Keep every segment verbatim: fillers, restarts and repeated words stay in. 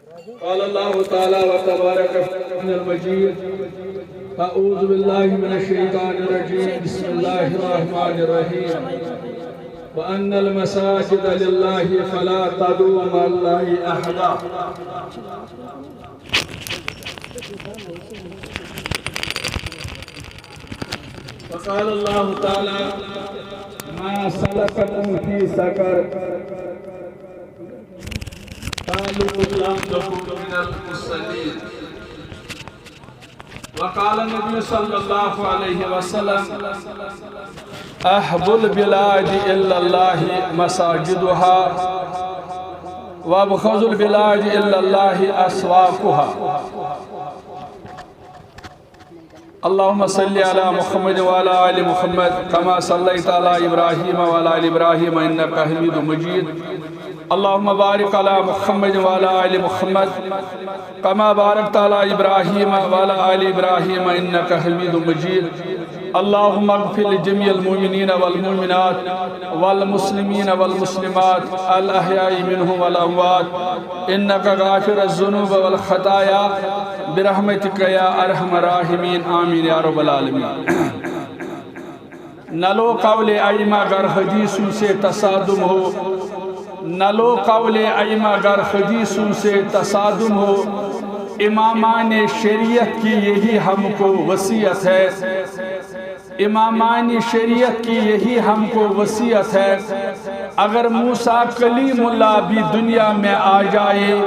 قال الله تعالى وتبارك في القرآن المجيد: أعوذ بالله من الشيطان الرجيم. بسم الله الرحمن الرحيم. وأن المساجد لله فلا تدعوا مع الله أحدا. وقال الله تعالى: ما سلككم في سقر؟ قالوا لم نكن من المصلين. وقال النبي صلى الله عليه وسلم: أحب البلاد إلى الله مساجدها، وأبغض البلاد إلى الله أسواقها. اللهم صل على محمد وعلى آل محمد كما صليت على إبراهيم وعلى آل إبراهيم إنك حميد مجيد. اللهم بارك على محمد وعلى آل محمد كما باركت على إبراهيم وعلى آل إبراهيم إنك حميد مجيد. اللهم اغفر لجميع المؤمنين والمؤمنات والمسلمين والمسلمات الأحياء منهم والأموات إنك غافر الذنوب والخطايا برحمتك يا أرحم الراحمين. آمين يا رب العالمين. نہ لو قول ائمہ گر حدیثوں سے تصادم ہو، نہ لو قول ائمہ گر حدیثوں سے تصادم ہو، امامان شریعت کی یہی ہم کو وصیت ہے، امامان شریعت کی یہی ہم کو وصیت ہے، اگر موسیٰ کلیم اللہ بھی دنیا میں آ جائے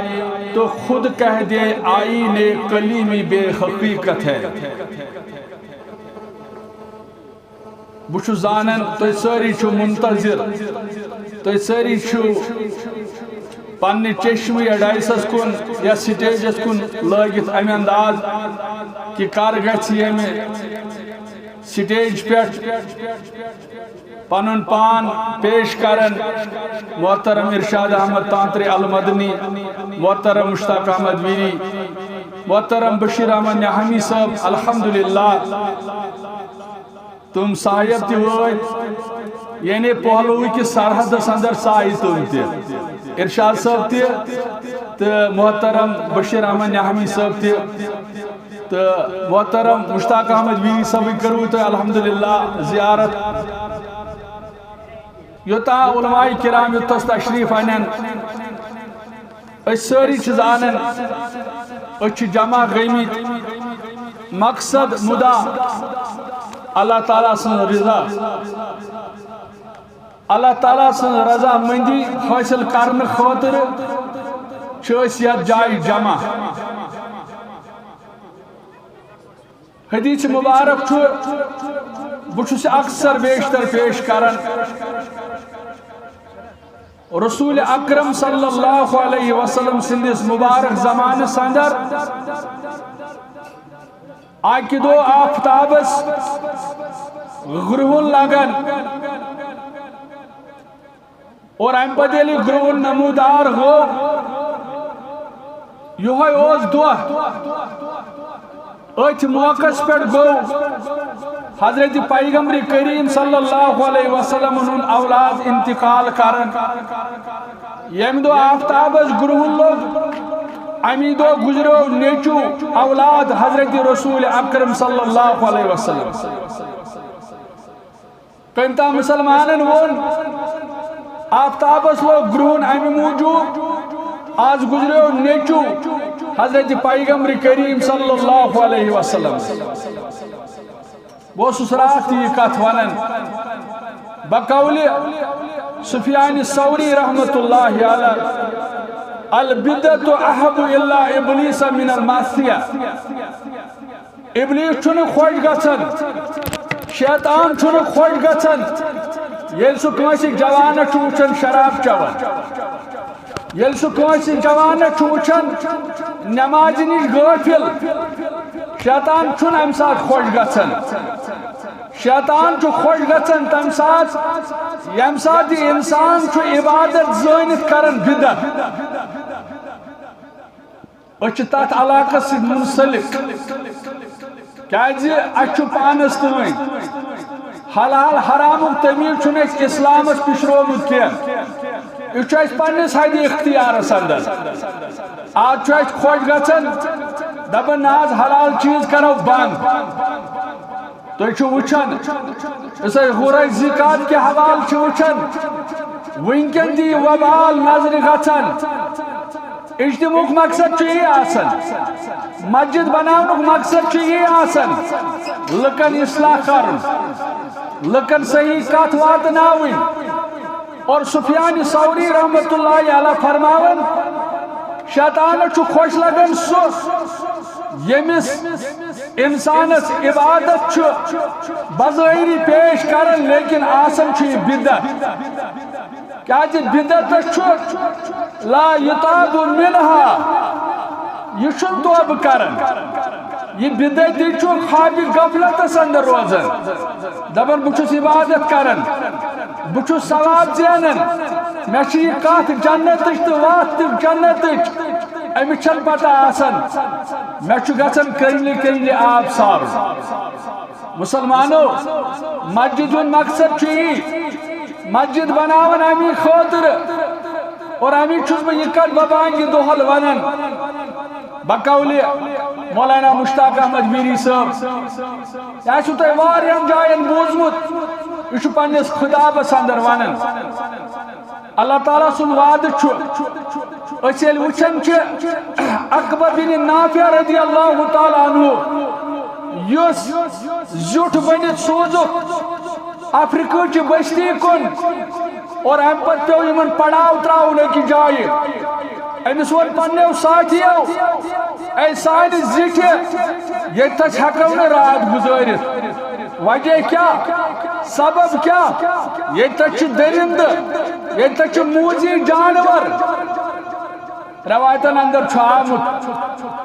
تو خود کہہ دے آئین کلیمی بے حقیقت ہے۔ بہٕ چھُس زانان تُہۍ سٲری چھِو منتظر، تُہۍ سٲری چھِو پننہِ چشمہٕ یا ڈایسَس کُن یا سٹیجَس کُن لٲگِتھ اَمہِ انداز کہِ کر گژھِ ییٚمہِ سٹیج پٮ۪ٹھ پنُن پان پیش کرن محترم ارشاد احمد تانترے المدنی، محترم مشتاق احمد ویری، محترم بشیر احمد نعیمی صٲب۔ الحمدللہ، تِم صاحب تہِ وٲتۍ، یعنی پہلوٕکِس سرحدس اندر ژایہِ تِم تہِ، ارشاد صٲب تہِ تہٕ محترم بشیر احمد نعیمی صٲب تہِ تہٕ محترم مشتاق احمد ویری صٲبٕنۍ کٔروٕ تۄہہِ الحمدللہ زیارت۔ یوٚتام علماء کرام یوٚتس تشریف انن، أسۍ سٲری چھِ زانان، أسۍ چھِ جمع گٔمٕتۍ۔ مقصد مُدا اللہ تعالیٰ سٕنٛز رضا۔ اللہ تعالیٰ سٕنٛز رضامندی حٲصِل کرنہٕ خٲطرٕ چھِ أسۍ یتھ جایہِ جمع۔ حدیث مبارک چھُ، بہٕ چھُس اکثر بیشتر پیش کران، رسول اکرم صلی اللہ علیہ وسلم سٕنٛدِس مبارک زمانس اندر اکہِ دۄہ آفتابس گرٛہُن لگان اور امہِ پتہٕ ییٚلہِ گرٛہُن نمودار گوٚو، یِہوٚے اوس دۄہ۔ أتھۍ موقعس پٮ۪ٹھ گوٚو حضرت پیغمبر کریم صلی اللہ علیہ وسلم ہُنٛد اولاد انتقال کران۔ ییٚمہِ دۄہ آفتابس گرٛہُن لوٚگ، امی دۄہ گُزریو نیٚچو اولاد حضرت رسول اکرم صلی اللہ علیہ وسلم۔ کٔمۍ تام مسلمانن ووٚن، آفتابس لوٚگ گرٛہُن امہِ موٗجوٗب، از گُزریو نیٚچو حضرت پیغمبر کریم صلی اللہ علیہ وسلم۔ بہٕ اوسُس راتھ تہِ یہِ کتھ ونان۔ بقول سفیان ثوری رحمت اللہ علیہ، البدعة احب الا ابلیس من المعصیہ۔ ابلیس چھُنہٕ خۄش گژھان، شیطان چھُنہٕ خۄش گژھان، ییٚلہِ سُہ کٲنٛسہِ جوانس چھُ وٕچھان شراب چٮ۪وان، ییٚلہِ سُہ کٲنٛسہِ جوانس چھُ وٕچھان نمازِ نِش غٲفِل، شیطان چھُنہٕ امہِ ساتہٕ خۄش گژھان۔ شیطان چھُ خۄش گژھان تمہِ ساتہٕ، ییٚمہِ ساتہٕ یہِ انسان چھُ عبادت زٲنِتھ کران بدعت۔ أسۍ چھِ تتھ علاقس سۭتۍ منسلک، کیازِ اسہِ چھُ پانس تام حلال حرامُک تمیٖز چھُنہٕ اسہِ اسلامس پشرومُت کینٛہہ۔ یہِ چھُ اَسہِ پننِس حدِ اختیارس اندر۔ آز چھُ اَسہِ خۄش گژھان، دپان، نہ حظ، حلال چیٖز کرو بنٛد۔ تُہۍ چھِو وٕچھان، یُس أسۍ غرہ زکات کہِ حوالہٕ چھِ وٕچھان، وٕنکٮ۪ن تہِ یہِ وبال نظرِ گژھان۔ اجتماعُک مقصد چھُ یی آسان، مسجد بناونُک مقصد چھُ یی آسان، لُکن اصلاح کرُن، لُکن صحیح کتھ واتناوٕنۍ۔ اور سفیان ثوری رحمت اللہ علیہ فرماوان، شیطانس چھُ خۄش لگان سُہ، ییٚمِس انسانس عبادت چھُ بظٲہری پیش کران، لیکن آسان چھُ یہِ بدعت۔ کیازِ بدعتس چھُ لا یتاب منہا، یہِ چھُنہٕ توبہٕ کران۔ یہِ بدعتی چھُ خوابِ غفلتس اندر روزان، دپان، بہٕ چھُس عبادت کران، بہٕ چھُس ثواب زینان، مےٚ چھِ یہِ کتھ جنتٕچ تہٕ وتھ تہِ جنتٕچ، أمِس چھَنہٕ پتہ آسان، مےٚ چھُ گژھان کرنہِ کرنہِ آب سارُن۔ مسلمانو، مسجد ہُنٛد مقصد چھُ یی، مسجد بناوان امی خٲطرٕ، اور امی چھُس بہٕ یہِ کتھ ببانگِ دۄہل ونان۔ بقولِ مولانا مشتاق احمد میری صٲب، یہِ آسِوٕ تۄہہِ واریاہن جاین بوٗزمُت، یہِ چھُ پننِس خطابس اندر ونان۔ اللہ تعالیٰ سُنٛد وعدٕ چھُ، أسۍ ییٚلہِ وٕچھان چھِ عقبہ بن نافع رضی اللہ تعالیٰ عنہ، یُس زیُٹھ بٔنِتھ سوٗزُکھ افریقہٕ چہِ بستی کُن، اور امہِ پتہٕ پیوٚو یِمن پڑاو تراوُن أکِس جایہِ۔ أمِس ووٚن پننیو ساتھیو، اے سانہِ زِٹھِ، ییٚتہِ تھَس ہٮ۪کو نہٕ راتھ گُزٲرِتھ۔ وجہ کیٛاہ؟ سبب کیٛاہ؟ ییٚتہِ تھَس چھِ دٔرِندٕ، ییٚتہِ تھَس چھِ موٗزی جانور۔ روایتن اندر چھُ آمُت،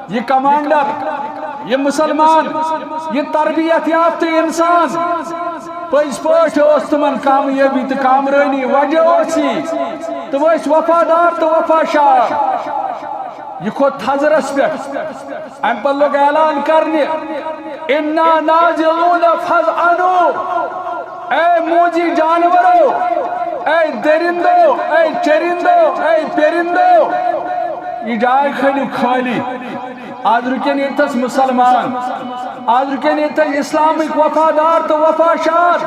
یہِ کمانڈر، یہِ مسلمان، یہِ تربیت یافتہٕ انسان، پٔزۍ پٲٹھۍ اوس تِمن کامیٲبی تہٕ کامرٲنی۔ وجہ اوس یی، تِم ٲسۍ وفادار تہٕ وفا شعار۔ یہِ کھوٚت تھزرس پٮ۪ٹھ۔ امہِ پتہٕ لوٚگ اعلان کرنہِ، "انا نازلون فاذعنوا"، اے موٗزی جانورو، اے دٔرِندو، اے چرندو، اے پرندو، یہِ جاے کھٲلِو خٲلی۔ آز رُکن ییٚتہِ تھَس مسلمان، آز رُکن ییٚتہِ تھَس اسلامٕکۍ وفادار تہٕ وفا شعار۔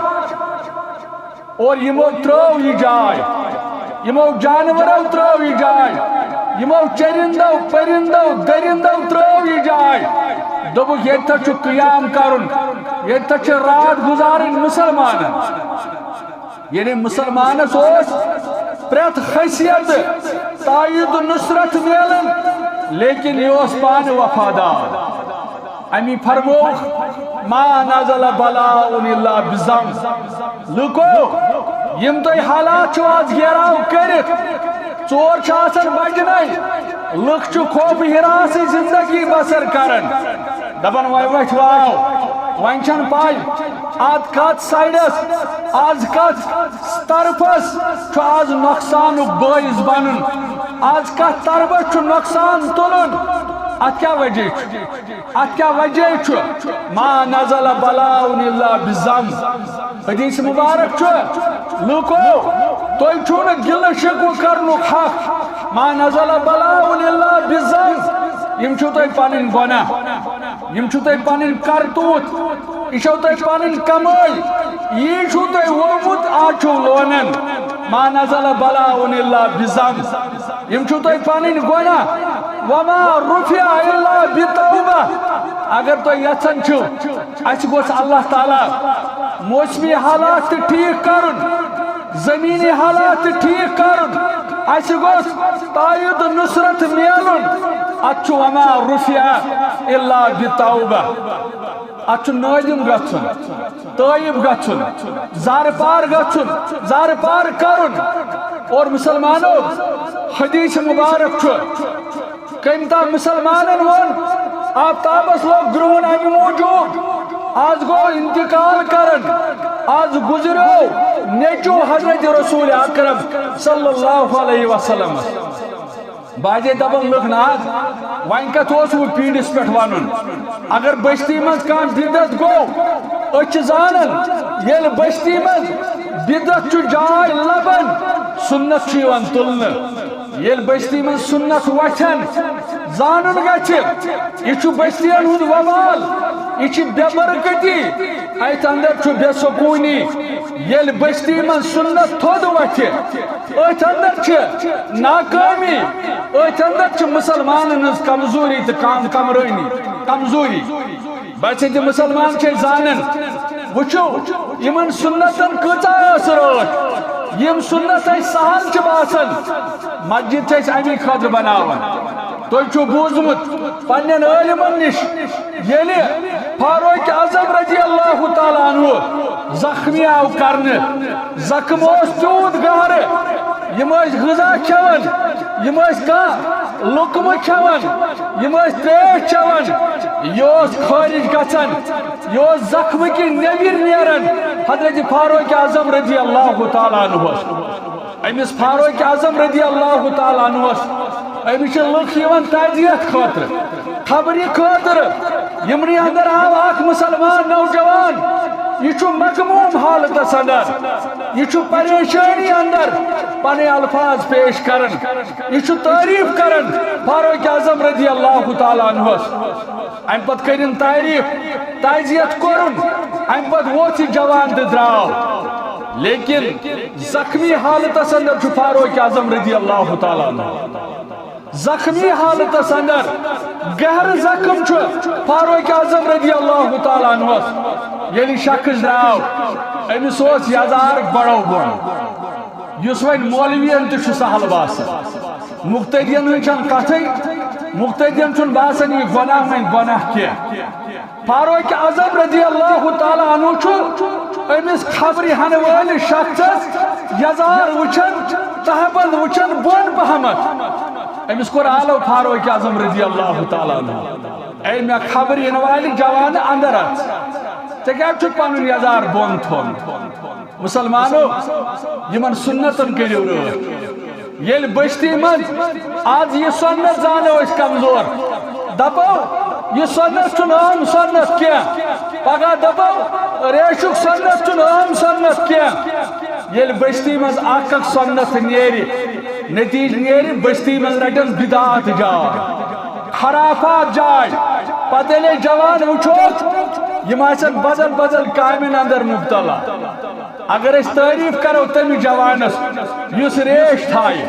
اور یِمو ترٲو یہِ جاے، یِمو جانورو ترٲو یہِ جاے، یِمو چرندو، پرندو، دٔرِندو ترٲو یہِ جاے۔ دوٚپُکھ، ییٚتہِ تھَس چھُ قیام کرُن، ییٚتہِ تھَس چھِ راتھ گُزارٕنۍ مسلمانن۔ یعنی مسلمانس اوس پرٛٮ۪تھ حیثیت تائید و نصرت میلان، لیکن یہِ اوس پانہٕ وفادار۔ امی فرمووُکھ، "ما نزل بلاء الا بذنب"۔ لوٗکو، یِم تُہۍ حالات چھِو آز گیراو کٔرِتھ، ژور چھِ آسان بجنے، لُکھ چھِ خوف ہراسٕے زندگی بسر کران۔ دپان، وۄنۍ وۄتھِ واو، وۄنۍ چھنہٕ پاے اتھ کتھ سایڈس، از کتھ طرفس چھُ از نۄقصانُک بٲعث بنُن، از کتھ طرفس چھُ نۄقصان تُلُن۔ اتھ کیٛاہ وجہ چھُ؟ اتھ کیٛاہ وجہ چھُ؟ ما نزل بلاء الا بذنب۔ حدیث مبارک چھُ، لوٗکو، تُہۍ چھُو نہٕ گِلہٕ شِکوٕ کرنُک حق۔ ما نزل بلاء الا بذنب۔ یِم چھِو تُہۍ پنٕنۍ گۄناہ، یِم چھِو تُہۍ پنٕنۍ کرتوٗت، یہِ چھَو تۄہہِ پنٕنۍ کمٲے، یی چھُو تۄہہِ ووٚنمُت، آز چھِو لونان۔ ما نزل بلاء الا بذنب۔ یِم چھِو تۄہہِ پنٕنۍ گۄناہ۔ وما رفع الا بتوبہ۔ اگر تُہۍ یژھان چھِو، اسہِ گوٚژھ اللہ تعالیٰ موسمی حالات تہِ ٹھیٖک کرُن، زمینی حالات تہِ ٹھیٖک کرُن، اسہِ گوٚژھ تائید نصرت میلُن۔ اتھ چھُ وما رفع الا بتوبہ۔ اتھ چھُ نٲدِم گژھُن، تائب گژھُن، زارٕ پار گژھُن، زارٕ پار کرُن۔ اور مسلمانو، حدیث مبارک چھُ، کٔمۍ تام مسلمانن ووٚن، آفتابس لوٚگ گرٛہُن امہِ موٗجوٗب، از گوٚو انتقال کران، از گُزریو نیٚچو حضرت رسول اکرم صلی اللہ علیہ وسلم۔ بعضے دپان لُکھ، نہ حظ، وۄنۍ کتھ اوس وۄنۍ پیٖرِس پٮ۪ٹھ ونُن؟ اگر بستی منٛز کانٛہہ بدعت گوٚو، أسۍ چھِ زانان، ییٚلہِ بستی منٛز بدعت چھُ جاے لبان، سنت چھُ یِوان تُلنہٕ۔ ییٚلہِ بستی منٛز سنت وۄتھن، زانُن گژھِ، یہِ چھُ بستین ہُنٛد وبال، یہِ چھِ بے برکتی۔ اتھ اندر چھُ بے سکوٗنی۔ ییٚلہِ بستی منٛز سنت تھوٚد وۄتھِ، أتھۍ اندر چھِ ناکٲمی، أتھۍ اندر چھِ مسلمانن ہٕنٛز کمزوری تہٕ کم کمرٲنی، کمزوری۔ بچہِ تہِ مسلمان چھِ زانان، وٕچھو یِمن سنتن کۭژاہ ٲس رٲچھ۔ یِم سنت اَسہِ سہل چھِ باسان، مسجد چھِ أسۍ اَمی خٲطرٕ بناوان۔ تۄہہِ چھُو بوٗزمُت پننٮ۪ن عٲلمن نِش، ییٚلہِ فاروق اعظم رضی اللہ تعالیٰ عنہ زخمی آو کرنہٕ، زخم اوس تیوٗت گہرٕ، یِم ٲسۍ غذا کھٮ۪وان، یِم ٲسۍ کانٛہہ لقمہٕ کھٮ۪وان، یِم ٲسۍ ترٛیش چٮ۪وان، یہِ اوس خٲرج گژھان، یہِ اوس زخمہٕ کِنۍ نیٚبِر نیران۔ حضرت فاروق اعظم رضی اللہ تعالیٰ عنہس، أمِس فاروق اعظم رضی اللہ تعالیٰ عنہس، أمِس چھِ لُکھ یِوان تعزیت خٲطرٕ، خبرِ خٲطرٕ۔ یِمنٕے اندر آو اکھ مسلمان نوجوان، یہِ چھُ مغموم حالتس اندر، یہِ چھُ پریشٲنی اندر پنٕنۍ الفاظ پیش کران، یہِ چھُ تعریف کران فاروق اعظم رضی اللہ تعالیٰ عنہس۔ امہِ پتہٕ کٔرِن تعریف، تعزیت کوٚرُن، امہِ پتہٕ ووت یہِ جوان تہٕ درٛاو۔ لیکن زخمی حالتس اندر چھُ فاروق اعظم رضی اللہ تعالیٰ عنہ۔ زخمی حالتس اندر گہرٕ زخم چھُ فاروق اعظم رضی اللہ تعالیٰ عنہس۔ ییٚلہِ شخص درٛاو، أمِس اوس یزار گۄڈو بۄن، یُس وۄنۍ مولوین تہِ چھُ سہل باسان۔ مقتدین ہٕنٛز چھنہٕ کتھٕے، مقتدین چھُنہٕ باسان یہِ گۄناہ وۄنۍ گۄناہ کینٛہہ۔ فاروق اعظم رضی اللہ تعالیٰ عنہ چھُ أمِس خبرِ ہنہٕ وٲلِس شخصس یزار وٕچھان، تہبند وٕچھان بۄن پہمتھ۔ أمِس کوٚر آلو فاروق اعظم رضی اللہ تعالیٰ عنہ، "اے مےٚ خبرِ یِنہٕ والہِ جوانہٕ، اندر اژ، ژےٚ کیٛازِ چھُتھ پنُن یزار بۄن تھوٚومُت؟" مسلمانو، یِمن سنتن کٔرِو رٲچھ۔ ییٚلہِ بستی منٛز آز یہِ سنت زانو أسۍ کمزور، دپو یہِ سنت چھُنہٕ اہم سنت کینٛہہ، پگاہ دپو ریشُک سنت چھُنہٕ اہم سنت کینٛہہ۔ ییٚلہِ بستی منٛز اکھ اکھ سنت نیرِ، نتیجہٕ نیرِ بستی منٛز رٹن بدعات جاے، خرافات جاے۔ پتہٕ ییٚلہِ أسۍ جوان وٕچھوکھ، یِم آسن بدل بدل کامٮ۪ن اندر مبتلا۔ اگر أسۍ تعریف کرو تٔمِس جوانس یُس ریش تھایہِ،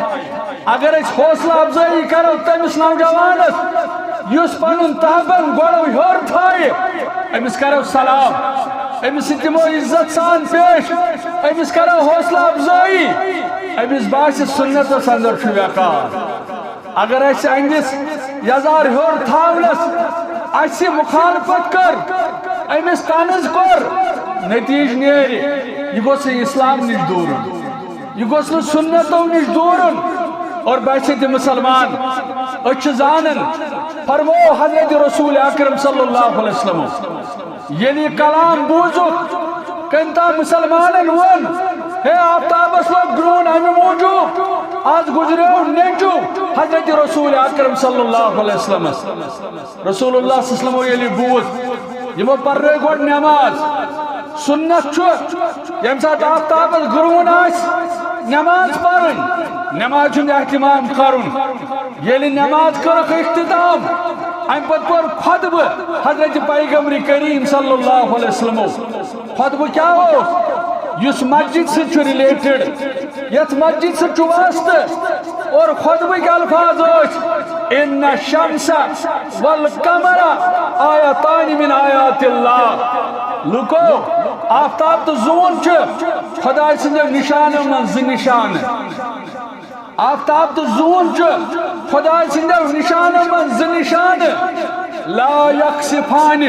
اگر أسۍ حوصلہٕ افزٲیی کرو تٔمِس نوجوانس یُس پنُن تہبند گۄڈٕ ہیوٚر تھایہِ، أمِس کرو سلام، أمِس سۭتۍ دِمو عزت سان پیش، أمِس کرو حوصلہٕ افزٲیی، أمِس باسہِ سنتس اندر چھُ وقار۔ اگر اسہِ أہنٛدِس یزار ہیوٚر تھاونس اسہِ مخالفت کٔر، أمِس طنز کوٚر، نتیجہٕ نیرِ، یہِ گوٚژھ نہٕ اسلام نِش دوٗرُن، یہِ گوٚژھ نہٕ سنتو نِش دوٗرُن۔ اور بحیثیت مسلمان، أسۍ چھِ زانان، فرموو حضرت رسول اکرم صلی اللہ علیہ وسلم، ییٚلہِ یہِ کلام بوٗزُکھ، کٔمۍ تام مسلمانن ووٚن، "ہے، آفتابس لوٚگ گرٛہُن امہِ موٗجوٗب، از گُزریو نیٚچو حضرت رسول اکرم صلی اللہ علیہ وسلمس۔" رسول اللہ صلی اللہ علیہ وسلمو ییٚلہِ یہِ بوٗز، یِمو پرنٲے گۄڈٕ نٮ۪ماز۔ سُنت چھُ، ییٚمہِ ساتہٕ آفتابس گرٛہُن آسہِ، نٮ۪ماز پرٕنۍ، نٮ۪مازِ ہُنٛد اہتمام کرُن۔ ییٚلہِ نٮ۪ماز کٔرٕکھ اختتام، امہِ پتہٕ پوٚر خطبہٕ حضرت پیغمبر کریم صلی اللہ علیہ وسلمو۔ خطبہٕ کیٛاہ اوس؟ یُس مسجد سۭتۍ چھُ related، یتھ مسجد سۭتۍ چھُ واسطہٕ۔ اور خطبٕکۍ الفاظ ٲسۍ، "ان الشمس والقمر آیتان من آیات اللہ۔" لوٗکو، آفتاب تہٕ زوٗن چھِ خدایہِ سٕنٛدیو نِشانو منٛز زٕ نِشانہٕ۔ آفتاب تہٕ زوٗن چھُ خدایہِ سٕنٛدیو نِشانو منٛز زٕ نِشانہٕ۔ لا یخسفان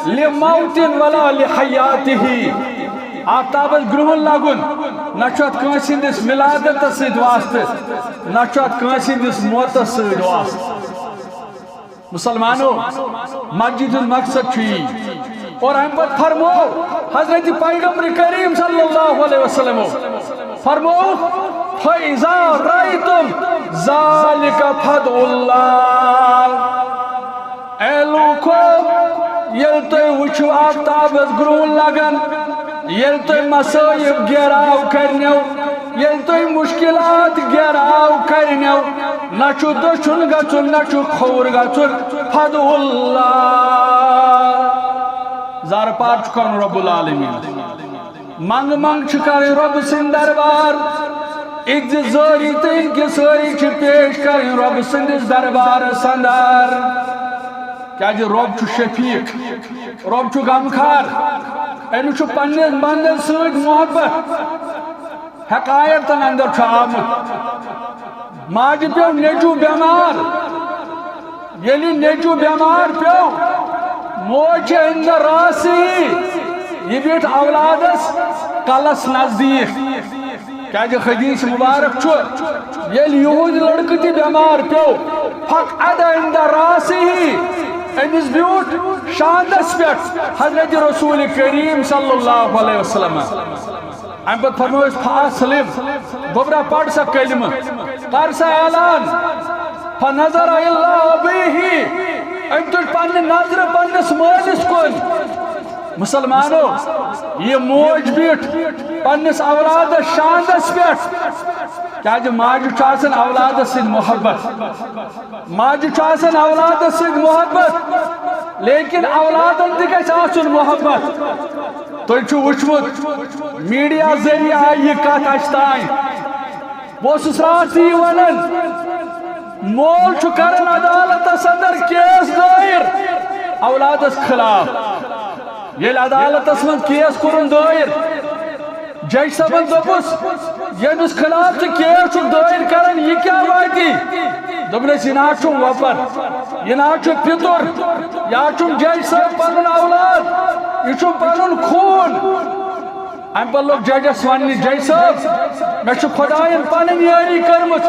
لموت ولا لحیاتہ۔ آفتابس گرٛہُن لگُن نہ چھُ اتھ کٲنٛسہِ ہٕنٛدِس ولادتس سۭتۍ واسطہٕ، نہ چھُ اتھ کٲنٛسہِ ہٕنٛدِس موتس سۭتۍ واسطہٕ۔ مسلمانو، مسجد ہُنٛد مقصد چھُ یی۔ اور امہِ پتہٕ فرمو حضرت پیغمبر کریم صلی اللہ علیہ وسلم، فرمو، "فاذا رأیتم ذلک فادعوا اللہ۔" اے لوٗکو، ییٚلہِ تُہۍ وٕچھِو آفتابس گرٛہُن لگان، ییٚلہِ تُہۍ مصائب گیراو کرنو، ییٚلہِ تۄہہِ مُشکِلات گیراو کرنو، نہ چھُ دٔچھُن گژھُن، نہ چھُ کھووُر گژھُن، فدعوا اللہ۔ زارٕ پار چھُ کرُن رب العالمین۔ منٛگہٕ منٛگہٕ چھِ کرٕنۍ رۄبہٕ سٕنٛدِ دربار۔ عجزِ زٲری تہٕ انکسٲری چھِ پیش کرٕنۍ رۄبہٕ سٕنٛدِس دربارس اندر۔ کیازِ رۄب چھُ شفیق، رۄب چھُ غمخوار، أمِس چھُ پننِس بندن سۭتۍ محبت۔ حقایتن اندر چھُ آمُت۔ ماجہِ پیوٚو نیٚچوٗ بٮ۪مار۔ ییٚلہِ نیٚچوٗ بٮ۪مار پیوٚو، موج چھِ عند راسِہ، یہِ بیٖٹھ اولادس کلس نزدیٖک۔ کیازِ حدیث مبارک چھُ، ییٚلہِ یِہُنٛد لڑکہٕ تہِ بٮ۪مار پیوٚو، فقعد عند راسِہ، أمِس بیوٗٹھ شاندس پٮ۪ٹھ حضرت رسول کریم صلی اللہ علیہ وسلم۔ امہِ پتہٕ فرموو أسۍ، فاسلم، گوٚبرا، پَر سا کلمہٕ، کر سا اعلان۔ فنظر الی ابیہ، أمۍ تُج پننہِ نظرِ پننِس مٲلِس کُن۔ مسلمانو، یہِ موج بیٖٹھ پننِس اولادس شاندس پٮ۪ٹھ، کیازِ ماجہِ چھُ آسان اولادس سۭتۍ محبت۔ ماجہِ چھُ آسان اولادس سۭتۍ محبت، لیکن اولادن تہِ گژھِ آسُن محبت۔ تۄہہِ چھُ وٕچھمُت، میڈیا ذٔریعہٕ آیہِ یہِ کتھ اسہِ تام۔ بہٕ اوسُس راتھ تہِ یہِ ونان، مول چھُ کران عدالتس اندر کیس دٲیر اولادس خلاف۔ ییٚلہِ عدالتس منٛز کیس کوٚرُن دٲیر، جج صٲبن دوٚپُس، ییٚمِس خلاف ژٕ کیس چھُکھ دٲیر کران، یہِ کیٛاہ واتی؟ دوٚپنس، یہِ نہ حظ چھُم وۄپر، یہِ نہ حظ چھُ پِتُر، یہِ حظ چھُم جج صٲب پنُن اولاد، یہِ چھُم پنُن خوٗن۔ امہِ پتہٕ لوٚگ ججس وننہِ، جج صٲب، مےٚ چھُ خۄداین پنٕنۍ یٲری کٔرمٕژ،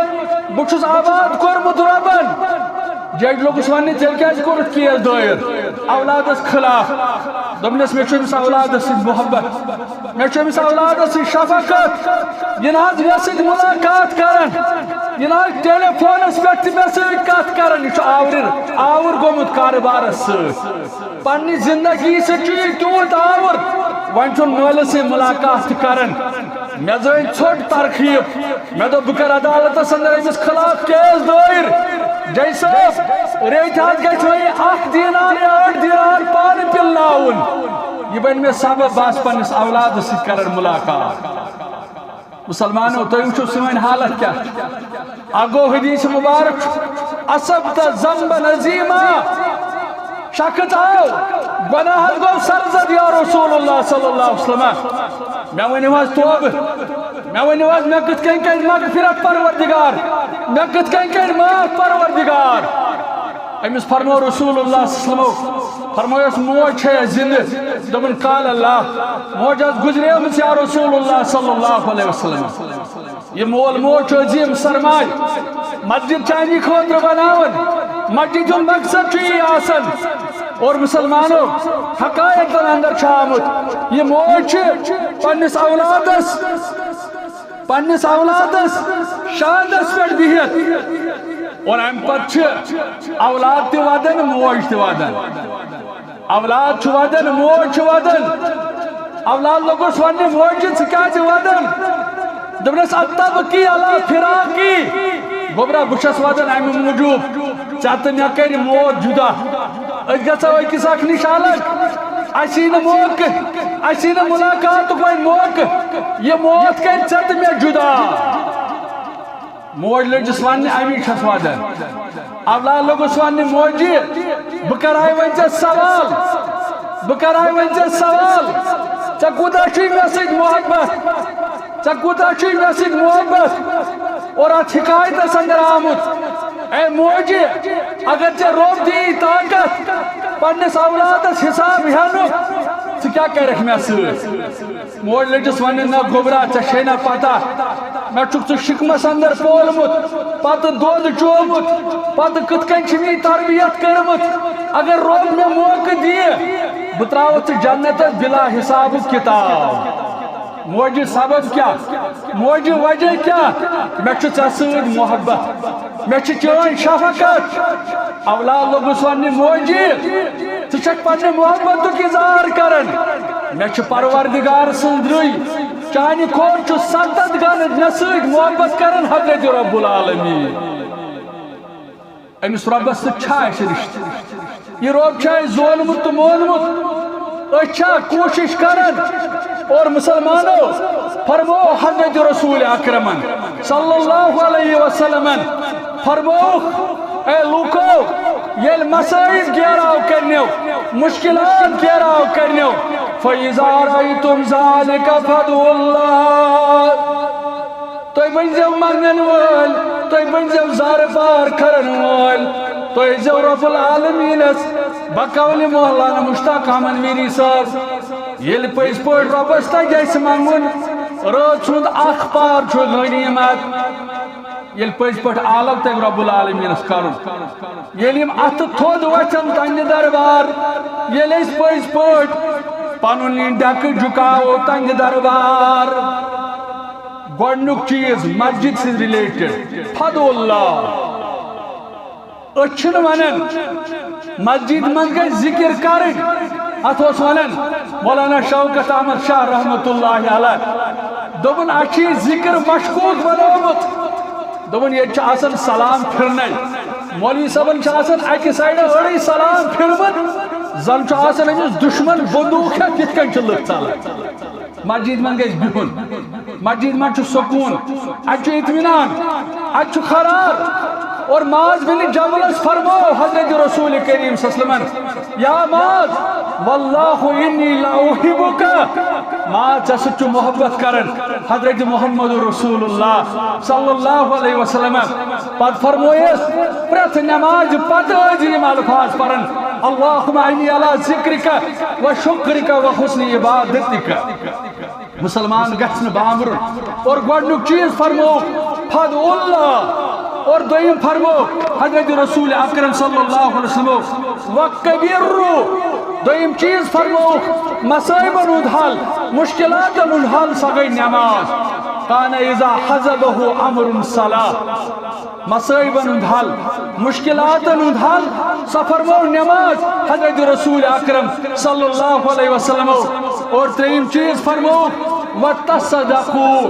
بہٕ چھُس آباد کوٚرمُت رۄبن۔ جج لوٚگُس وننہِ، تیٚلہِ کیازِ کوٚرُتھ کیس دٲیر اولادس خلاف؟ دوٚپنس، مےٚ چھُ أمِس اولادس سۭتۍ محبت، مےٚ چھُ أمِس اولادس سۭتۍ شفقت، یہِ نہ حظ مےٚ سۭتۍ ملاقات کران، یہِ نہ حظ ٹیلی فونس پٮ۪ٹھ تہِ مےٚ سۭتۍ کتھ کران، یہِ چھُ آورِر، آوُر گوٚمُت کارٕبارس سۭتۍ۔ پننہِ زندگی سۭتۍ چھُ یہِ تیوٗت آوُر، وۄنۍ چھُنہٕ مٲلِس سۭتۍ ملاقات تہِ کران۔ مےٚ زٲنۍ ژھوٚٹ ترخیٖب۔ مےٚ دوٚپ، بہٕ کرٕ عدالتس اندر أمِس خلاف کیس دٲیر۔ جج صٲب، ریٚتۍ حظ گژھِ وۄنۍ اکھ دینار یا ٲٹھ دینار پانہٕ پِلناوُن۔ یہِ بنہِ مےٚ سبب، بہٕ آسہٕ پننِس اولادس سۭتۍ کران ملاقات۔ مسلمانو، تُہۍ وٕچھِو سٲنۍ حالت کیٛاہ۔ اکھ گوٚو حدیث مبارک، اصبت ذنبا عظیما۔ شخص آو، گۄناہ حظ گوٚو سرزد، یا رسول اللہ صلی اللہ علیہ وسلم۔ مےٚ ؤنِو حظ توبہٕ، مےٚ ؤنِو حظ، مےٚ کِتھ کٔنۍ کرِ مغفرت پروردگار، مےٚ کِتھ کٔنۍ کرِ معاف پروردگار۔ أمِس فرموو رسول اللہ صلی اللہ علیہ وسلم، فرمووس، موج چھےٚ زِندٕ؟ دوٚپُن، قال اللہ، موج حظ گُزریمٕژ، یا رسول اللہ صلی اللہ علیہ وسلم۔ یہِ مول موج چھُ عظیٖم سرمایہِ، مسجد چانی خٲطرٕ بناوان، مسجد ہُنٛد مقصد چھُ یی آسان۔ اور مسلمانو، حقایقن اندر چھُ آمُت، یہِ موج چھِ پننِس اولادس، پننِس اولادس شاندس پٮ۪ٹھ بِہِتھ، اور امہِ پتہٕ چھِ اولاد تہِ ودان، موج تہِ ودان۔ اولاد چھُ ودان، موج چھُ ودان۔ اولاد لوٚگُس وننہِ، موج جی، ژٕ کیازِ ودان؟ دوٚپنس، اتبکی علی فراقی۔ گوٚبرا، بہٕ چھَس ودان امہِ موٗجوٗب، ژےٚ تہٕ مےٚ کرِ موت جدا۔ أسۍ گژھو أکِس اکھ نِش الگ، اَسہِ یی نہٕ موقعہٕ، اَسہِ یی نہٕ ملاقاتُک وۄنۍ موقعہٕ۔ یہِ موت کرِ ژےٚ تہٕ مےٚ جدا۔ موج لٔجِس وننہِ، امی چھَس ودان۔ اولاد لوٚگُس وننہِ، موجی، بہٕ کرہاے وۄنۍ ژےٚ سوال، بہٕ کرہاے وۄنۍ ژےٚ سوال، ژےٚ کوٗتاہ چھُے مےٚ سۭتۍ محبت؟ ژےٚ کوٗتاہ چھُے مےٚ سۭتۍ محبت؟ اور اتھ حکایتس اندر آمُت، اے موجی، اگر ژےٚ رۄب دِیی طاقت پننِس اولادس حساب ہٮ۪نُک، ژٕ کیٛاہ کرکھ مےٚ سۭتۍ؟ موج لٔجِس وننہِ، نہ گوٚبرا، ژےٚ چھے نہ پتہ، مےٚ چھُکھ ژٕ شِکمس اندر پولمُت، پتہٕ دۄد چومُت، پتہٕ کِتھ کٔنۍ چھِ میٲنۍ تربیت کٔرمٕژ۔ اگر رۄب مےٚ موقعہٕ دِیہِ، بہٕ تراوتھ ژٕ جنتس بلا حساب و کتاب۔ موجی، سبب کیٛاہ؟ موجی، وجہ کیٛاہ؟ مےٚ چھُ ژےٚ سۭتۍ محبت، مےٚ چھِ چٲنۍ شفقت۔ اولاد لوٚگُس وننہِ، موجی، ژٕ چھکھ پننہِ محبتُک اظہار کران، مےٚ چھِ پروردگار سٕنٛز درٕے۔ چانہِ کھۄر چھُ ستتھ گنہٕ مےٚ سۭتۍ محبت کران حضرت رب العالمین۔ أمِس رۄبس سۭتۍ چھا اَسہِ رِشتہٕ؟ یہِ رۄب چھا اَسہِ زونمُت تہٕ مونمُت؟ أسۍ چھا کوٗشِش کران؟ اور مسلمانو، فرموو حضرت رسول اکرمن صلی اللہ علیہ وسلمن، فرمووُکھ، اے لوٗکو، ییٚلہِ مصائب گیراو کرنیو، مشکلات گیراو کرنیو، فَإِذَا رَأَيْتُمْ ذَلِكَ فَادْعُوا اللَّهَ۔ تُہۍ بٔنۍزیو منٛگن وٲلۍ، تُہۍ بٔنۍزیو زارٕ پار کرن وٲلۍ، تُہۍ ٲسۍزیو رب العالمینس بقول مولانا مشتاق احمد میری صٲب۔ ییٚلہِ پٔزۍ پٲٹھۍ رۄبس تگہِ اَسہِ منٛگُن، رٲژ ہُنٛد اکھ پار چھُ غنیمت۔ ییٚلہِ پٔزۍ پٲٹھۍ آلو تۄہہِ رب العالمینس کرُن، ییٚلہِ یِم اتھٕ تھوٚد وۄتھن تہنٛدِ دربار، ییٚلہِ أسۍ پٔزۍ پٲٹھۍ پنُن یہِ ڈیکہٕ جُکاوو تہنٛدِ دربار۔ گۄڈنیُک چیٖز مسجد سۭتۍ related، فدعوا اللہ۔ أسۍ چھِنہٕ ونان مسجد منٛز گژھِ ذکر کرٕنۍ، اتھ اوس ونان مولانا شوکت احمد شاہ رحمتہ اللہ علیہ۔ دوٚپُن، اَسہِ چھُ یہِ ذکر مشکوک بنوومُت۔ دوٚپُن، ییٚتہِ چھُ آسان سلام پھِرنَے۔ مولوی صٲبن چھُ آسان اَکہِ سایڈٕ أڑٕے سلام پھِرمُت، زَن چھُ آسان أمِس دُشمن بندوٗق ہٮ۪تھ، یِتھ کٔنۍ چھِ لُکھ ژَلان۔ مسجد منٛز گژھِ بِہُن، مسجد منٛز چھُ سکوٗن، اَتہِ چھُ اطمینان، اَتہِ چھُ قرار۔ اور معاذ بن جبلس فرموو حضرت رسول کریم صلی اللہ علیہ وسلمن، یا معاذ، واللہ انی لاحبک، معاذ، ژےٚ سۭتۍ چھُ محبت کران حضرت محمد رسول اللہ صلی اللہ علیہ وسلم۔ پتہٕ فرمویس، پرٛٮ۪تھ نمازِ پتہٕ ٲسۍ یِم الفاظ پران، اللہم انی علی ذکرک و شکرک و حسن عبادتک۔ مسلمان گژھِ نہٕ بامبرُن۔ اور گۄڈنیُک چیٖز فرموو فدعوا اللہ، اور دوٚیِم فرموو حضرت رسول اکرم صلی اللہ علیہ وسلم، وکبروا۔ دوٚیِم چیٖز فرموو مصائبن ہُنٛد حل، مشکلاتن ہُنٛد حل، سۄ گٔے نماز۔ کان اذا حضبہ امر صلاح۔ مصائبن ہُنٛد حل، مشکلاتن ہُنٛد حل، سۄ فرموو نماز حضرت رسول اکرم صلی اللہ علیہ وسلمو۔ اور ترٛیٚیِم چیٖز فرموو وتصدقوا،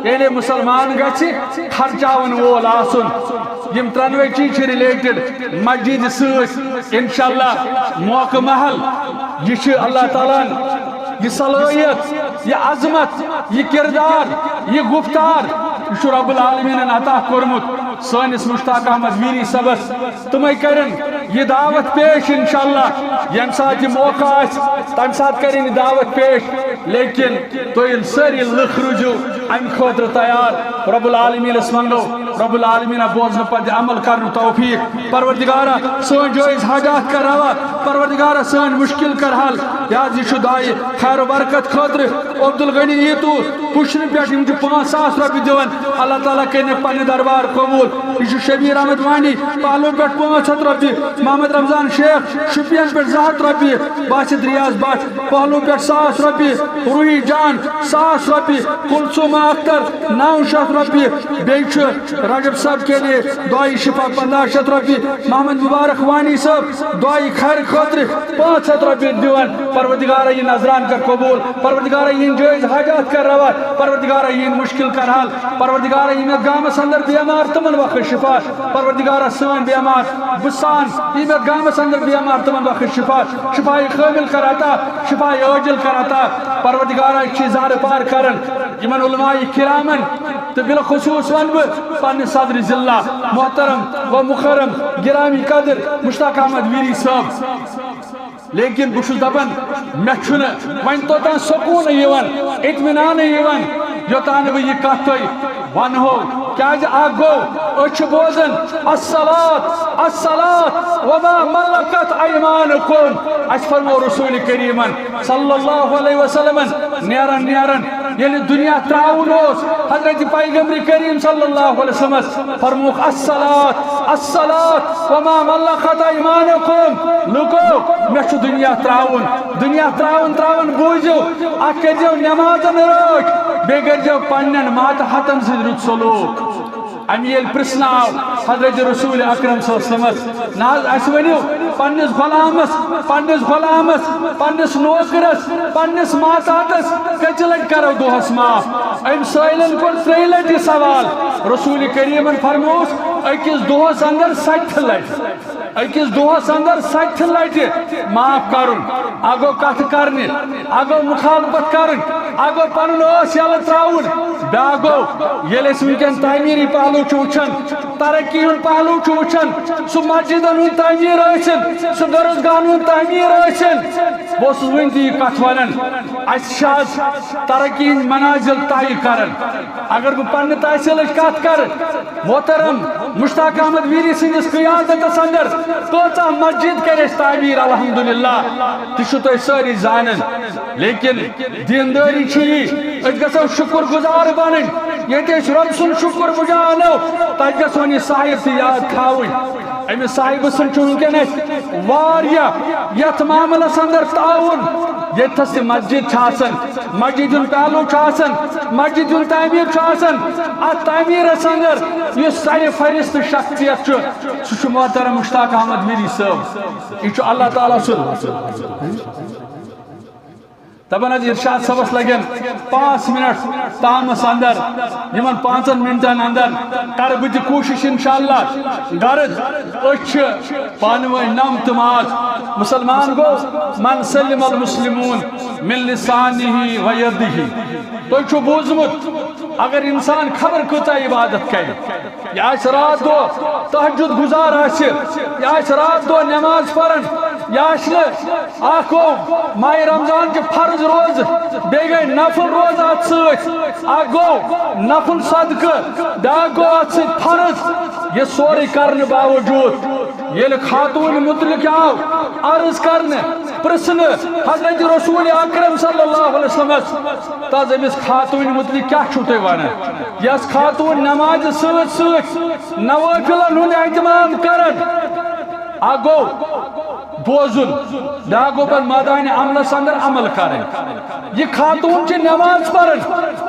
یعنی مسلمان گژھِ خرچاون وول آسُن۔ یِم ترٛٮ۪نوَے چیٖز چھِ related مسجد سۭتۍ۔ انشاءاللہ موقع محل، یہِ چھِ اللہ تعالیٰ ہن یہِ صلٲحیت، یہِ عظمت، یہِ کردار، یہِ گفتار، یہِ چھُ رب العالمینن عطا کوٚرمُت سٲنِس مشتاق احمد میری صٲبس۔ تِمے کرن یہِ دعوت پیش انشاءاللہ، ییٚمہِ ساتہٕ یہِ موقع آسہِ، تمہِ ساتہٕ کرن یہِ دعوت پیش۔ لیکن تُہۍ ییٚلہِ سٲری لُکھ روٗزِو امہِ خٲطرٕ تیار، رب العالمینس منگو، رب العالمین بوزنہٕ پتہٕ عمل کرنُک توفیق۔ پروردگارا، سٲنۍ جٲیز حاجات کر روا۔ پروردگارا، سٲنۍ مشکل کر حل۔ یاد، یہِ چھُ دعایہِ خیر و برکت خٲطرٕ۔ عبدالغنی ییٖتو پُشرِ پٮ۪ٹھ، یِم چھِ پانٛژھ ساس رۄپیہِ دِوان۔ اللہ تعالیٰ کٔرِنۍ پننہِ دربار قبوٗل۔ یہِ چھُ شبیر احمد وانی پہلو پٮ۪ٹھ پانٛژھ ہتھ رۄپیہِ۔ محمد رمضان شیخ شُپین پٮ۪ٹھ زٕ ہتھ رۄپیہِ۔ باسط ریاض بٹ پہلو پٮ۪ٹھ ساس رۄپیہِ۔ روحی جان ساس رۄپیہِ۔ کلثوم اختر نو شتھ رۄپیہِ۔ بیٚیہِ چھُ رجب صٲب کے لیے دعایہِ شفا پنٛداہ شتھ رۄپیہِ۔ محمد مبارک وانی صٲب دعایہِ خیر خٲطرٕ پانٛژھ ہتھ رۄپیہِ دِوان۔ پروردگارا، یہِ نذران کر قبوٗل۔ پروردگارا، یِہِنٛدۍ جٲیز حاجات کر روا۔ پروردگارا، یِہِنٛدۍ مشکل کر حل۔ پروردگارا، یِم یتھ گامس اندر بیمار، تِمن بخش شفا۔ پروردگارا، سٲنۍ بیمار، بہٕ سان، یِم یتھ گامس اندر بیمار، تِمن بخش شفا۔ شفای کامل کر عطا، شفای عاجل کر عطا۔ پروردگارا، أسۍ چھِ زارٕ پار کران یِمن علماء کرامن تہٕ بالخصوص ونہٕ بہٕ پننہِ صدر ضلع محترم و مکرم گرامی قدر مشتاق احمد ویری صٲب۔ لیکن بہٕ چھُس دپان، مےٚ چھُنہٕ وۄنۍ توٚتام سکوٗنٕے یِوان، اطمینانٕے یِوان، یوٚتام نہٕ بہٕ یہِ کتھ تۄہہِ ونہو۔ کیازِ اکھ گوٚو، أسۍ چھِ بوزان، الصلاۃ، الصلاۃ وما ملکت ایمانکم۔ اسہِ فرموو رسول کریمن صلی اللہ علیہ وسلمن، نیران نیران ییٚلہِ دُنیا ترٛاوُن اوس، حضرت پیغمبر کریم صلی اللہ علیہ وسلمس فرمووُکھ، الصلاۃ، الصلاۃ وما ملکت ایمانکم۔ لوٗکو، مےٚ چھُ دُنیا ترٛاوُن۔ دُنیا ترٛاوان ترٛاوان بوٗزِو، اکھ کٔرۍزیو نٮ۪مازن رٲچھ، بیٚیہِ کٔرۍزیو پننٮ۪ن ماتحتن سۭتۍ رُت سلوٗک۔ اَمہِ ییٚلہِ پرٛژھنہٕ آو حضرت رسول اکرم صلی اللہ علیہ وسلمس، نہ حظ، اَسہِ ؤنِو، پننِس غلامس، پننِس غلامس، پننِس نوکرس، پننِس ماتاتس کٔژِ لٹہِ کرو دۄہس معاف؟ أمۍ سٲیلن کوٚر ترٛیٚیہِ لٹہِ یہِ سوال۔ رسول کریمن فرمووُس، أکِس دۄہس اندر ستہِ لٹہِ، أکِس دۄہس اندر ستہِ لٹہِ معاف کرُن۔ اکھ گوٚو کتھ کرنہِ، اکھ گوٚو مخالفت کرٕنۍ، اکھ گوٚو پنُن ٲس یلہٕ تراوُن، بیاکھ گوٚو ییٚلہِ أسۍ وٕنکیٚن تعمیٖری پہلو چھِ وٕچھان، ترقی ہُنٛد پہلو چھُ وٕچھان، سُہ مسجدن ہُنٛد تعمیٖر ٲسِن، سُہ درسگاہن ہُنٛد تعمیٖر ٲسِن۔ بہٕ اوسُس وٕنہِ تہِ یہِ کتھ ونان، اسہِ چھِ آز ترقی ہٕنٛدۍ منازل طے کران۔ اگر بہٕ پننہِ تحصیلٕچ کتھ کرٕ، محترم مشتاق احمد ویری سٕنٛدِس قیادتس اندر کۭژاہ مسجد کرِ اسہِ تعمیٖر، الحمدللہ، تہِ چھِو تُہۍ سٲری زانان۔ لیکن دیندٲری چھِ یی، أسۍ گژھو شُکر گُزار بنٕنۍ۔ ییٚتہِ أسۍ رۄب سُنٛد شُکر بجا انو، تتہِ گژھون یہِ صاحب تہِ یاد تھاوٕنۍ۔ أمِس صاحبہٕ سُنٛد چھُ وٕنکیٚن اَسہِ واریاہ یتھ معاملس اندر تعاون، ییٚتھس تہِ مسجد چھِ آسان، مسجد ہُنٛد پہلو چھُ آسان، مسجد ہُنٛد تعمیٖر چھُ آسان، اتھ تعمیٖرس اندر یُس سرِ فہرست شخصیت چھُ، سُہ چھُ محترم مشتاق احمد میری صٲب۔ یہِ چھُ اللہ تعالیٰ سُنٛد۔ دپان حظ ارشاد صٲبس لگن پانٛژھ منٹ تامس اندر، یِمن پانٛژن منٹن اندر کرٕ بہٕ تہِ کوٗشش انشاءاللہ۔ غرض، أسۍ چھِ پانہٕ ؤنۍ نم تہٕ ماز۔ مسلمان گوٚو من سلم المسلمون من لسانہ و یدہ۔ تۄہہِ چھُو بوٗزمُت، اگر انسان خبر کۭژاہ عبادت کرِ، یہِ آسہِ راتھ دۄہ تہجد گزار آسہِ، یہِ آسہِ راتھ دۄہ نماز پران، یہِ آسہِ نہٕ اکھ گوٚو ماہِ رمضان چہِ فرض روزٕ، بیٚیہِ گٔے نفل روزٕ اتھ سۭتۍ۔ اکھ گوٚو نفل صدقہٕ، بیٛاکھ گوٚو اتھ سۭتۍ فرض۔ یہِ سورُے کرنہٕ باوجود ییٚلہِ خاتوٗن متعلق آو عرض کرنہٕ، پرژھنہٕ حضرت رسول اکرم صلی اللہ علیہ وسلمس، تہٕ حظ أمِس خاتوٗن متعلق کیٛاہ چھُو تُہۍ ونان؟ یۄس خاتوٗن نمازِ سۭتۍ سۭتۍ نوافلن ہُنٛد اہتمام کران، اکھ گوٚو بوزُن، بیٛاکھ گوٚو پتہٕ مٲدانِ عملس اندر عمل کرٕنۍ۔ یہِ خاتوٗن چھِ نماز پران،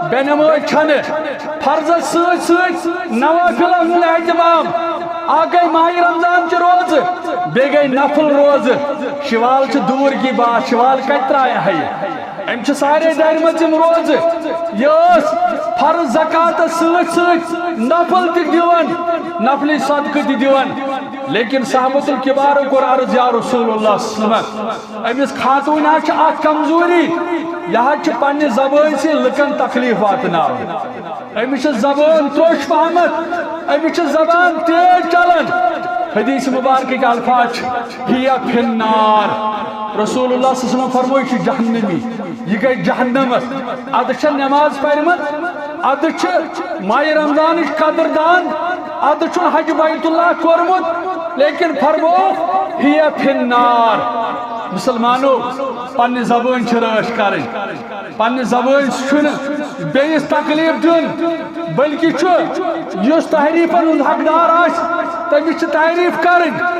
بے نمٲز چھنہٕ، فرضس سۭتۍ سۭتۍ نوافلن ہُنٛد اہتمام۔ اکھ گٔے ماہِ رمضان چہِ روزٕ، بیٚیہِ گٔے نفل روزٕ۔ شوال چھِ دوٗر کی بات، شوال کتہِ ترایہِ ہا یہِ؟ أمۍ چھِ سارے دارِمژٕ یِم روزٕ۔ یہِ ٲس فرض زکاتس سۭتۍ سۭتۍ نفل تہِ دِوان، نفلی صدقہٕ تہِ دِوان۔ لیکن صحابت الکبارو کوٚر عرض، یا رسول اللہ صلی اللہ علیہ وسلم، أمِس خاتوٗنہِ حظ چھِ اکھ کمزوری، یہِ حظ چھِ پننہِ زبٲنۍ سۭتۍ لُکن تکلیف واتناوان۔ أمِس چھِ زبان تروٚش پہمتھ، أمِس چھِ زبان تیز چلان۔ حدیث مبارکٕکۍ الفاظ چھِ، ہی فی النار۔ رسول اللہ صلی اللہ علیہ وسلم فرموو، یہِ چھِ جہنمی، یہِ گٔے جہنمس۔ ادٕ چھےٚ نماز پرِمٕژ، ادٕ چھِ ماہِ رمضانٕچ قدردان، ادٕ چھُن حج بیت اللہ کوٚرمُت، لیکن فرموو، ہی فی النار۔ مسلمانو، پننہِ زبٲنۍ چھِ رٲچھ کرٕنۍ، پننہِ زبٲنۍ چھُنہٕ بیٚیِس تکلیف دیُن، بلکہِ چھُ یُس تعریفن ہُنٛد حقدار آسہِ، تٔمِس چھِ تعریف کرٕنۍ۔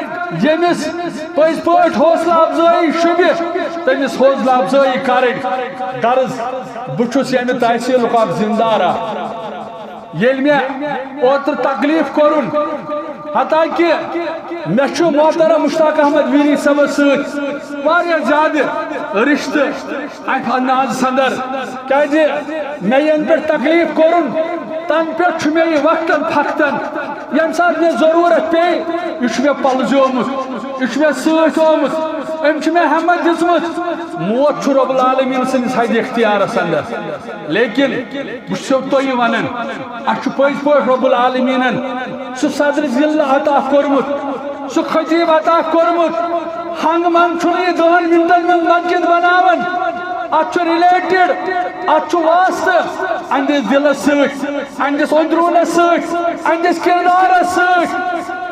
ییٚمِس پٔزۍ پٲٹھۍ حوصلہٕ افزٲیی شوٗبہِ، تٔمِس حوصلہٕ افزٲیی کرٕنۍ۔ غرض، بہٕ چھُس ییٚمہِ تحصیٖلُک اکھ ذمہٕ دار اکھ۔ ییٚلہِ مےٚ اوترٕ تکلیف کوٚرُن، حتیٰ کہِ مےٚ چھُ محترم مشتاق احمد ویری صٲبس سۭتۍ واریاہ زیادٕ رشتہٕ اتھ اندازس اندر، کیازِ مےٚ ینہٕ پٮ۪ٹھ تکلیف کوٚرُن، تنہٕ پٮ۪ٹھ چھُ مےٚ یہِ وقتن فقتن، ییٚمہِ ساتہٕ مےٚ ضروٗرت پیٚیہِ، یہِ چھُ مےٚ پلزیومُت، یہِ چھُ مےٚ سۭتۍ آمُت، أمۍ چھُ مےٚ ہمت دِژمٕژ۔ موت چھُ رب العالمین سٕنٛدِس حدِ اختیارس اندر، لیکن بہٕ چھُسو تۄہہِ ونان، اسہِ چھُ پٔزۍ پٲٹھۍ رب العالمینن سُہ صدر ذلہ عطا کوٚرمُت، سُہ خطیب عطا کوٚرمُت۔ ہنگ منگ چھُنہٕ یہِ دہن منٹن منٛز مسجد بناوان، اتھ چھُ related، اتھ چھُ واسطہٕ اہندِس دلس سۭتۍ، اہندِس اندروٗنس سۭتۍ، اہندِس کردارس سۭتۍ۔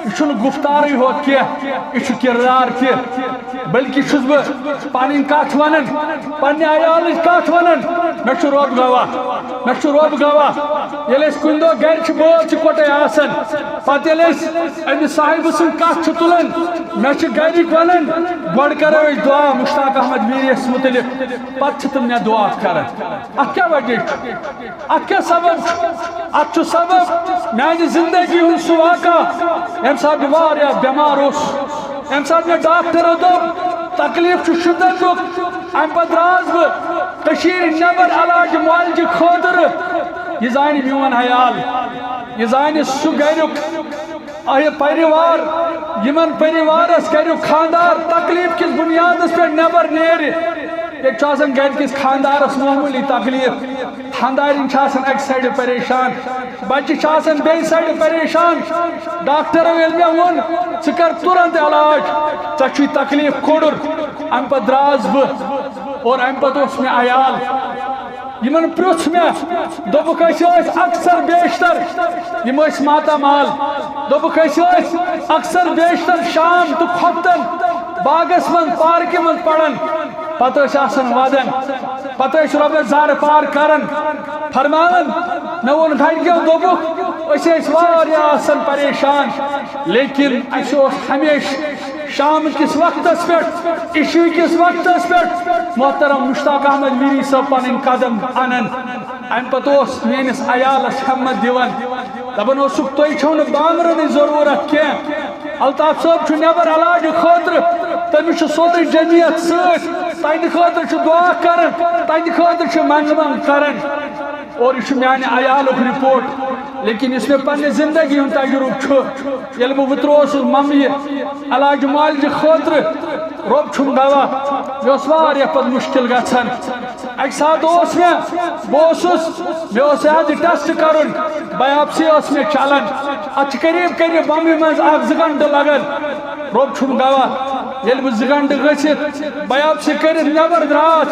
یہِ چھُنہٕ گفتارٕے ہوت کینٛہہ، یہِ چھُ کردار تہِ۔ بلکہِ چھُس بہٕ پنٕنۍ کتھ ونان، پننہِ عیالٕچ کتھ ونان۔ مےٚ چھُ رۄب گواہ، مےٚ چھُ رۄب گواہ۔ ییٚلہِ أسۍ کُنہِ دۄہ گرِ چھِ بٲژ اِکوٹے آسان، پتہٕ ییٚلہِ أسۍ أمِس صاحبہٕ سٕنٛز کتھ چھِ تُلان، مےٚ چھِ گرِکۍ ونان، گۄڈٕ کرو أسۍ دعا مشتاق احمد ویریس متعلق، پتہٕ چھِ تِم مےٚ دعا کران۔ اتھ کیٛاہ وجہ چھُ؟ اتھ کیٛاہ سبب چھُ؟ اتھ چھُ سبب میانہِ زندگی ہُنٛد سُہ واقعہ، ییٚمہِ ساتہٕ بہٕ واریاہ بٮ۪مار اوسُس۔ ییٚمہِ ساتہٕ مےٚ ڈاکٹرو دوٚپ، تکلیف چھُ شدتُک، اَمہِ پتہٕ درٛاس بہٕ کٔشیٖرِ نٮ۪بر علاج معالجہِ خٲطرٕ۔ یہِ زانہِ میون عیال، یہِ زانہِ سُہ گریُک، آ، یہِ پریوار، یِمن پریوارس گریُک خاندار تکلیف کِس بُنیادس پٮ۪ٹھ نٮ۪بر نیرِ۔ ییٚتہِ چھُ آسان گرِ کِس خاندارس معموٗلی تکلیف، خاندارِنۍ چھِ آسان اَکہِ سایڈٕ پریشان، بچہِ چھِ آسان بیٚیہِ سایڈٕ پریشان۔ ڈاکٹرو ییٚلہِ مےٚ ووٚن، "ژٕ کر تُرنت علاج، ژےٚ چھُے تکلیف کھوٚڑُر"، اَمہِ پتہٕ درٛاس بہٕ اور اَمہِ پتہٕ اوس مےٚ عیال۔ یِمن پرٛژھ مےٚ، دوٚپُکھ، "أسۍ ٲسۍ اکثر بیشتر"، یِم ٲسۍ ماتامال، دوٚپُکھ، "أسۍ ٲسۍ اکثر بیشتر شام تہٕ خۄفتن باغس منٛز، پارکہِ منٛز پران، پتہٕ ٲسۍ آسان ودان، پتہٕ ٲسۍ رۄبس زارٕ پار کران، فرماوان۔" مےٚ ووٚن گرِکٮ۪و، دوٚپُکھ، "أسۍ ٲسۍ واریاہ آسان پریشان، لیکن اَسہِ اوس ہمیشہِ شام کِس وقتس پٮ۪ٹھ، عشی کِس وقتس پٮ۪ٹھ محترم مشتاق احمد میری صٲب پنٕنۍ قدم انان۔" امہِ پتہٕ اوس میٲنِس عیالس ہمت دِوان، دپان اوسُکھ، "تُہۍ چھِو نہٕ بامبرنٕچ ضروٗرت کینٛہہ، الطاف صٲب چھُ نٮ۪بر علاجہِ خٲطرٕ، تٔمِس چھُ سورُے جمعیت سۭتۍ، تہنٛدِ خٲطرٕ چھُ دعا کران، تہنٛدِ خٲطرٕ چھُ منٛگہٕ منٛگ کران۔" اور یہِ چھُ میانہِ عیالُک رپورٹ، لیکن یُس مےٚ پننہِ زندگی ہُنٛد تجربہٕ چھُ، ییٚلہِ بہٕ وُترووُس ممبیہِ علاج معالجہِ خٲطرٕ، رۄب چھُم گواہ، مےٚ اوس واریاہ پتہٕ مُشکِل گژھان۔ اکہِ ساتہٕ اوس مےٚ، بہٕ اوسُس، مےٚ اوس یہِ حظ یہِ ٹیسٹ کرُن، بایاپسی ٲس مےٚ چلان، اتھ چھِ قریب قریب بمبیہِ منٛز اکھ زٕ گھنٹہٕ لگان۔ رۄب چھُم گواہ، ییٚلہِ بہٕ زٕ گھنٹہٕ گٔژھِتھ بایاپسی کٔرِتھ نٮ۪بر درٛاس،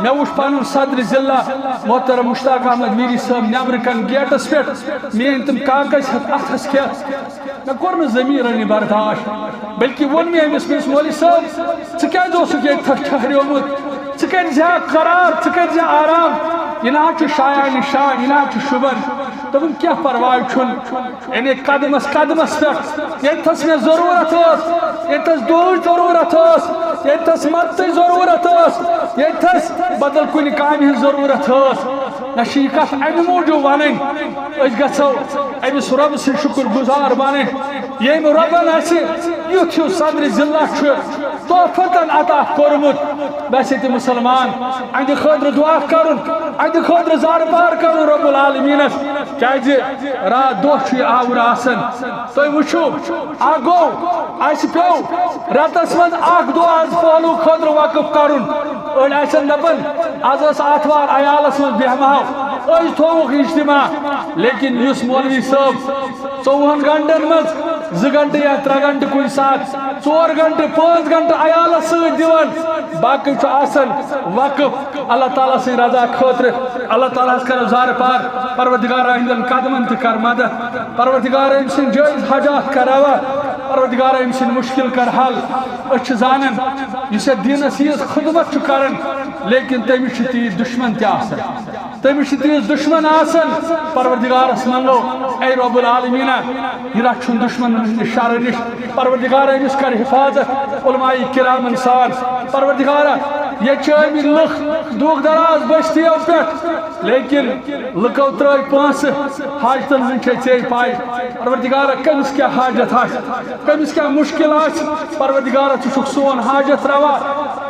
مےٚ وُچھ پنُن صدر ضلع محترم مشتاق احمد میری صٲب نٮ۪برٕ کنہِ گیٹس پٮ۪ٹھ، میٲنۍ تِم کاغذ ہٮ۪تھ اتھس کٮ۪تھ۔ مےٚ کوٚر نہٕ ضمیٖرن یہِ برداشت، بلکہِ ووٚن مےٚ أمِس، مےٚ ووٚنُس، "مولوی صٲب، ژٕ کیٛازِ اوسُکھ ییٚتہِ تھَس ٹھہریومُت؟ ژٕ کٔرۍ زِ ہا قرار، ژٕ کٔرۍ زِ آرام، یہِ نہ حظ چھُ شایان نِشان، یہِ نہ حظ چھُ شُبان۔" دوٚپُن، "کینٛہہ پرواے چھُنہٕ۔" یعنی قدمس قدمس پٮ۪ٹھ، ییٚتہِ تھَس مےٚ ضروٗرت ٲس، ییٚتہِ تھَس دُعہٕچ ضروٗرت ٲس، ییٚتہِ تھَس مدتٕچ ضروٗرت ٲس، ییٚتہِ تھَس بدل کُنہِ کامہِ ہٕنٛز ضروٗرت ٲس۔ مےٚ چھِ یہِ کتھ امہِ موٗجوٗب ونٕنۍ، أسۍ گژھو أمِس رۄبہٕ سٕنٛدۍ شُکُر گُزار بنٕنۍ، ییٚمۍ رۄبن اسہِ یُتھ ہیوٗ صدرِ ذلہ چھُ تحفتن عطا کوٚرمُت۔ بس ییٚتہِ مسلمان، اہندِ خٲطرٕ دعا کرُن، اہندِ خٲطرٕ زارٕ پار کرُن رب العالمینس، کیازِ راتھ دۄہ چھُ یہِ آوُر آسان۔ تُہۍ وٕچھِو، اکھ گوٚو، اسہِ پیوٚو رٮ۪تس منٛز اکھ دۄہ از پہلو خٲطرٕ وقف کرُن۔ أڑۍ آسن دپان، از ٲس آتھوار، عیالس منٛز بیہمہو، أسۍ تھووُکھ اجتماع۔ لیکن یُس مولوی صٲب ژوٚوُہن گھنٹن منٛز زٕ گھنٹہٕ یا ترٛےٚ گھنٹہٕ، کُنہِ ساتہٕ ژور گھنٹہٕ، پانٛژھ گھنٹہٕ عیالس سۭتۍ دِوان، باقٕے چھُ آسان وقف اللہ تعالیٰ سٕنٛدِ رضا خٲطرٕ۔ اللہ تعالیٰ ہس کرو زارٕ پار، پروردگارا، یِہنٛدٮ۪ن قدمن تہِ کر مدد، پروردگارا، أمۍ سٕنٛدۍ جٲیز حاجات کر روا، پروردگارا، أمۍ سٕنٛدۍ مُشکل کر حل۔ أسۍ چھِ زانان، یُس یتھ دیٖنس ییٖژ خدمت چھُ کران، لیکن تٔمِس چھِ تیٖتۍ دُشمن تہِ آسان۔ تٔمِس چھِ تیٖژ دُشمن آسان۔ پروردگارس منٛگو، اے رب العالمینا، یہِ رچھُن دُشمنن ہٕنٛدِ شرٕ نِش۔ پروردگارا، أمِس کر حفاظت علماء کرامن سان۔ پروردگارا، ییٚتہِ چھِ آمٕتۍ لُکھ دوٗکھ دراز بستیو پٮ۪ٹھ، لیکن لُکو ترٲے پونٛسہٕ، حاجتن ہٕنٛز چھے ژےٚ پاے۔ پروردگارا، کٔمِس کیٛاہ حاجت آسہِ، کٔمِس کیٛاہ مُشکِل آسہِ، پروردگارا، ژٕ چھُکھ سون حاجت روا،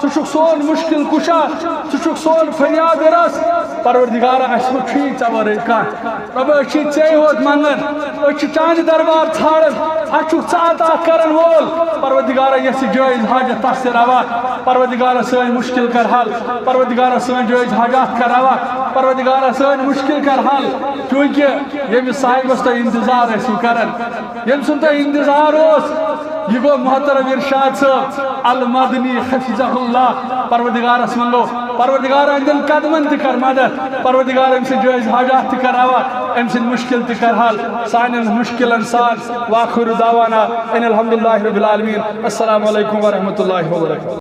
ژٕ چھُکھ سون مُشکِل کُشا، ژٕ چھُکھ سون فریاد رس۔ پروردگارا، اَسہِ مہ چھُے ژےٚ ورٲے کانٛہہ۔ رۄبہ، أسۍ چھِ ژےٚ ہوت منٛگان، أسۍ چھِ چانہِ دربار ژھانٛڈان، اَسہِ چھُکھ ژٕ عطا کرن وول۔ پروردگارا، یۄس یہِ جٲیز حاجت تَس تہِ روا، پروردگارا، سٲنۍ مُشکِل کر حل، پروردگارا، سٲنۍ جٲیز حاجات کر روا، پروردگارا، سٲنۍ مُشکِل کر حل، چوٗنٛکہِ ییٚمِس صاحبس تۄہہِ انتظار ٲسِو کران، ییٚمہِ سُنٛد تۄہہِ انتظار اوس، یہِ گوٚو محترم ارشاد صٲب المدنی حفظہ اللہ۔ پروردگارس منٛگو، پروردگار، أہنٛدٮ۪ن قدمن تہِ کر مدد، پروردگار، أمۍ سٕنٛدۍ جٲیز حاجات تہِ کر روا، أمۍ سٕنٛدۍ مُشکِل تہِ کر حل، سانٮ۪ن مُشکِلن سان۔ وآخر دعوانا ان الحمد للہ رب العالمین۔ السلام علیکم ورحمۃ اللہ وبرکاتہ۔